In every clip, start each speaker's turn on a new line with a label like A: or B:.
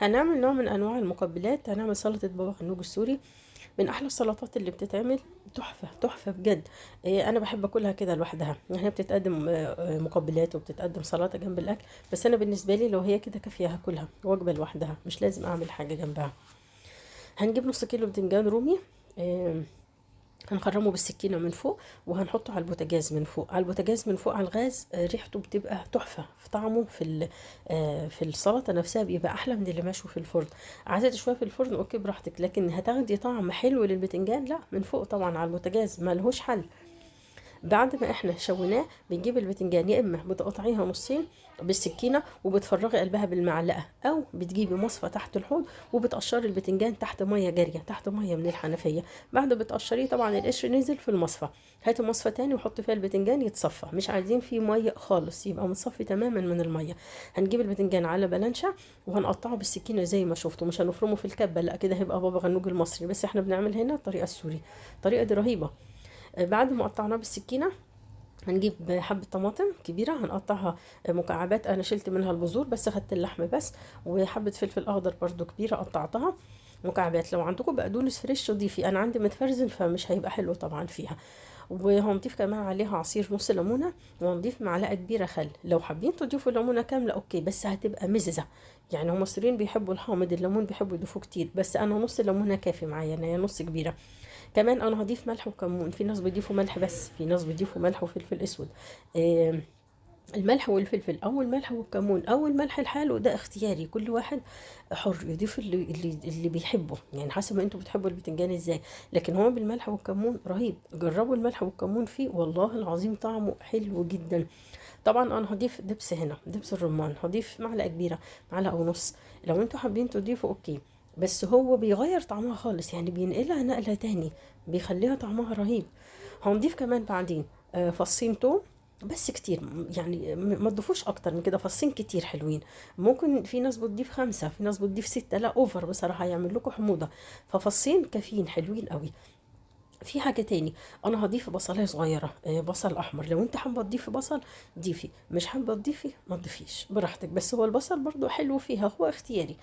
A: هنعمل نوع من انواع المقبلات، هنعمل سلطة بابا غنوج السوري، من احلى السلطات اللي بتتعمل، تحفة تحفة بجد. انا بحب اكلها كده لوحدها، يعني هي بتتقدم مقبلات وبتتقدم سلطة جنب الاكل، بس انا بالنسبة لي لو هي كده كافيه هاكلها وجبة لوحدها، مش لازم اعمل حاجة جنبها. هنجيب نص كيلو بتنجان رومي، هنخرمه بالسكينة من فوق، وهنحطه على البوتاجاز من فوق، على البوتاجاز من فوق على الغاز. ريحته بتبقى تحفة في طعمه، في السلطة نفسها بيبقى احلى من اللي مشوي في الفرن. عايزه تشويه في الفرن okay براحتك، لكن هتاخدي طعم حلو للبتنجان لا من فوق طبعا على البوتاجاز، ما لهوش حل. بعد ما احنا شويناه بنجيب البتنجان، يا اما بتقطعيها نصين بالسكينة وبتفرغي قلبها بالمعلقه، او بتجيبي مصفى تحت الحوض وبتقشري البتنجان تحت مية جارية، تحت مية من الحنفية. بعد بتقشريه طبعا القشر نزل في المصفى، هاتي مصفى تاني وحطي فيها البتنجان يتصفى، مش عايزين فيه مية خالص، يبقى متصفي تماما من المية. هنجيب البتنجان على بلانشا وهنقطعه بالسكينة زي ما شفتوا، مش هنفرمه في الكبه، لا كده هيبقى بابا غنوج المصري، بس احنا بنعمل هنا الطريقة السوري، الطريقة دي رهيبة. بعد ما قطعناه بالسكينة هنجيب حبة طماطم كبيرة هنقطعها مكعبات، أنا شلت منها البذور بس خدت اللحم بس، وحبة فلفل أخضر برضو كبيرة قطعتها مكعبات. لو عندكم بقدونس fresh ضيفي، أنا عندي متفرزن فمش هيبقى حلو طبعا فيها. وهنضيف كمان عليها عصير نص ليمونة، وهنضيف معلقة كبيرة خل. لو حابين تضيفوا ليمونة كاملة okay، بس هتبقى مززة، يعني هم المصريين بيحبوا الحامض، الليمون بيحبوا يضيفوه كتير، بس أنا نص ليمونة كافي معايا، أنا نص كبيرة. كمان انا هضيف ملح وكمون، في ناس بيضيفوا ملح بس، في ناس بيضيفوا ملح وفلفل اسود. الملح والفلفل او الملح والكمون او الملح الحالو ده اختياري، كل واحد حر يضيف اللي بيحبه، يعني حسب ما انتوا بتحبوا البتنجان ازاي. لكن هو بالملح والكمون رهيب، جربوا الملح والكمون فيه والله العظيم طعمه حلو جدا. طبعا انا هضيف دبس هنا، دبس الرمان هضيف معلقه كبيرة، معلقه ونص، لو انتوا حابين تضيفوا okay، بس هو بيغير طعمها خالص، يعني بينقلها نقله تاني، بيخليها طعمها رهيب. هنضيف كمان بعدين فصين توم بس كتير، يعني ما تضيفوش اكتر من كده، فصين كتير حلوين. ممكن في ناس بتضيف 5، في ناس بتضيف 6، لا over بصراحة، يعمل لكم حموضه، ففصين كافيين حلوين قوي. في حاجة تاني انا هضيف بصلايه صغيرة، بصل احمر، لو انت حابة تضيفي بصل ضيفي، مش حابة تضيفي ما تضيفيش براحتك، بس هو البصل برضو حلو فيها، هو اختياري.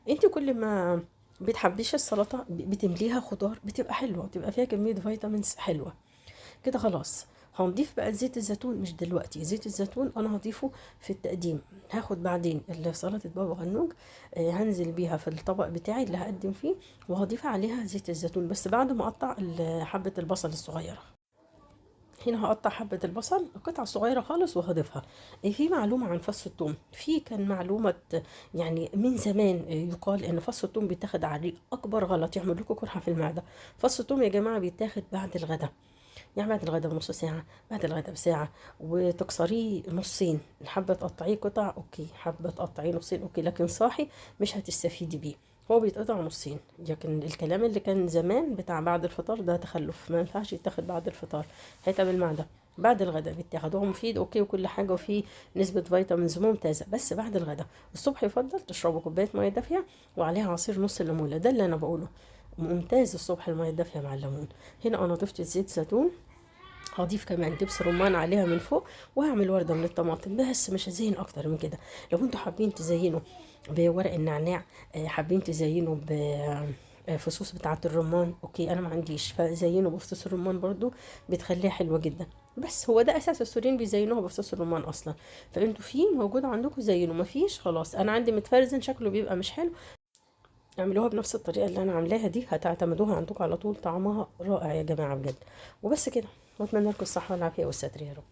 A: انت كل ما بتحبيش السلطة بتمليها خضار بتبقى حلوة، بتبقى فيها كمية vitamins حلوة كده. خلاص هنضيف بقى زيت الزيتون، مش دلوقتي، زيت الزيتون انا هضيفه في التقديم. هاخد بعدين سلطة بابا غنوج، هنزل بيها في الطبق بتاعي اللي هقدم فيه، وهضيف عليها زيت الزيتون بس بعد ما اقطع حبة البصل الصغيرة. هنا هقطع حبة البصل قطع صغيرة خالص وهضيفها. في معلومة عن فص الثوم، في كان معلومة يعني من زمان، يقال ان فص الثوم بيتاخد على الريق، اكبر غلط، يعمل لكم قرحة في المعدة. فص الثوم يا جماعة بيتاخد بعد الغداء، يعني بعد الغداء بنص ساعة، بعد الغداء بساعة، وتكسريه نصين، حابة تقطعيه قطع okay، حابة تقطعيه نصين okay، لكن صاحي مش هتستفيدي بيه، هو بيتقطع نصين. لكن الكلام اللي كان زمان بتاع بعد الفطار ده تخلف، ما ينفعش يتاخد بعد الفطار، هيتعب المعدة. بعد الغداء بيتاخد، هو مفيد okay وكل حاجة، وفيه نسبة vitamins ممتازة، بس بعد الغداء. الصبح يفضل تشربوا كوباية مية دافية وعليها عصير نص ليمونة، ده اللي أنا بقوله ممتاز الصبح، المية الدافية مع الليمون. هنا أنا ضفت زيت زيتون، هضيف كمان دبس رمان عليها من فوق، وهعمل وردة من الطماطم، بس مش هزين اكتر من كده. لو انتوا حابين تزينوا بورق النعناع، حابين تزينوا ب فصوص بتاعة الرمان okay، انا ما عنديش، فزينوا بفصوص الرمان برضو بتخليها حلوة جدا. بس هو ده اساس السوريين بيزينوها بفصوص الرمان اصلا، فانتوا في موجود عندكم زينوا، ما فيش خلاص. انا عندي متفرزن شكله بيبقى مش حلو، اعملوها بنفس الطريقة اللي انا عاملاها دي، هتعتمدوها عندكم على طول، طعمها رائع يا جماعة بجد. وبس كده، واتمنى لكم الصحة والعافية والستر يا رب.